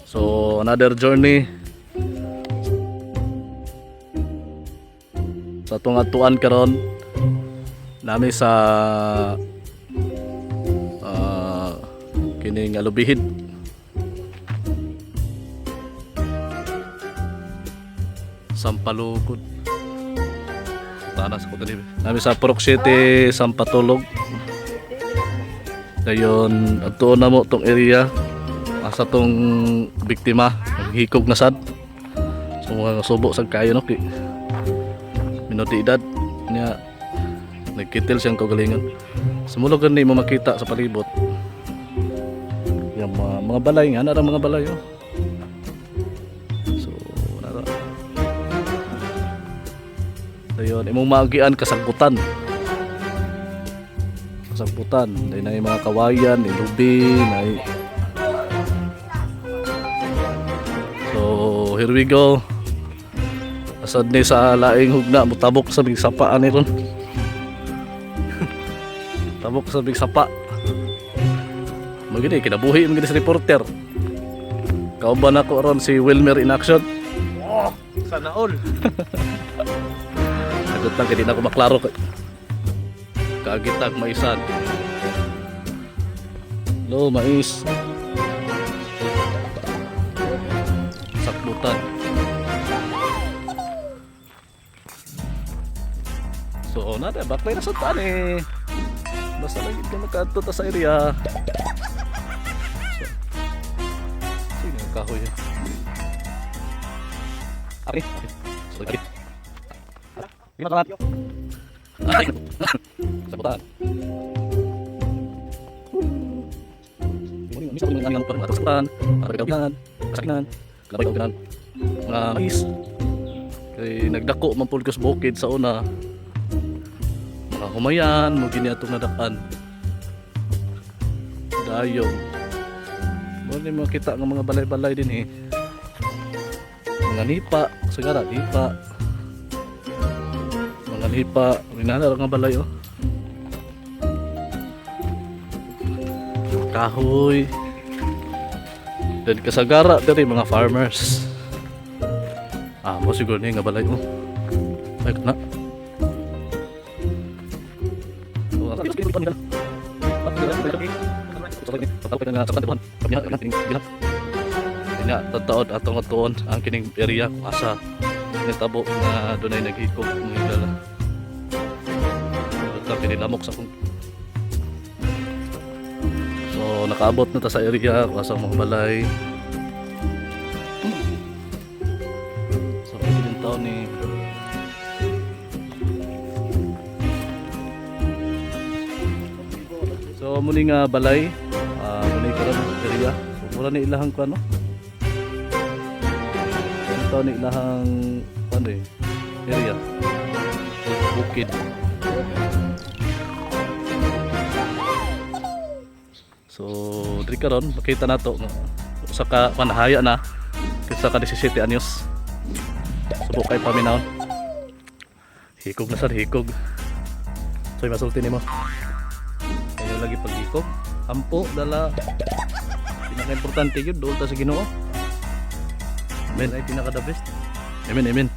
So another journey sa atong atuan karon nami sa kining Alubijid. Sampalugod. Tanas ko dali. Nami sa Purok City, Sampatulog. Dayon adtuon na mo tong area asa tong biktima naghikog na sad. So mga subo sad kayo, no, kay minor de edad niya, nagkitil siyang kaugalingon. Sumulog gani mo makita sa palibot. Yung mga balay nga nara, mga balay, oh. So nara. Dayon imong maagian kasagbutan. Kasagbutan, dahil na mga kawayan, ilubi, na. So here we go. Asad ni sa laing hugna, mutabok sa big sapa ani ron. Tabok sa big sapa. Magini kinabuhi man gini sa reporter. Kauban ako ron si Wilmer in action. Oh, sana all. Sagot lang kay di na ako maklaro kay. Kaagitag maisan. Lo mais. Sakbutan. So nada, baklay na sa taan eh. Basta lagi ka makaadto ta sa area. So, sino yung kahoy yan? Ari, ari. So, ari. Ay! Sabutan. Mga mais. Kay nagdako man pud ko sa bukid sa una. Mga humayan mo gini atong nadakan. Dayon. Mo ni makita nga mga balay-balay din eh. Mga nipa, sagara nipa. Mga nipa, rinana nga balay, oh. Kahoy. Dan kasagara diri mga farmers. Ah, mo siguro ni nga balay, oh. Ay na. Nya tataod atong atuon ang kining area kung asa nitabo nga dunay naghikog mga higala. Ito kinilamok sa akong. So nakaabot na ta sa area kung asa ang mga balay. So pwede din taon ni. So muni nga balay, muni karon area. So mura ni ilahang kuan, no. Ang taon ni ilahang kuan eh, area. Bukid. So diri karon makita nato nga usa ka panahaya na kaysa ka 17 anyos. Subo kay paminawon. Hikog na sad, hikog. So masulti nimo. Kayo lagi paghikog. Ampo dala pinaka-importante yun doon ta sa Ginoo. Amen. Ay, pinaka the best. Amen, amen.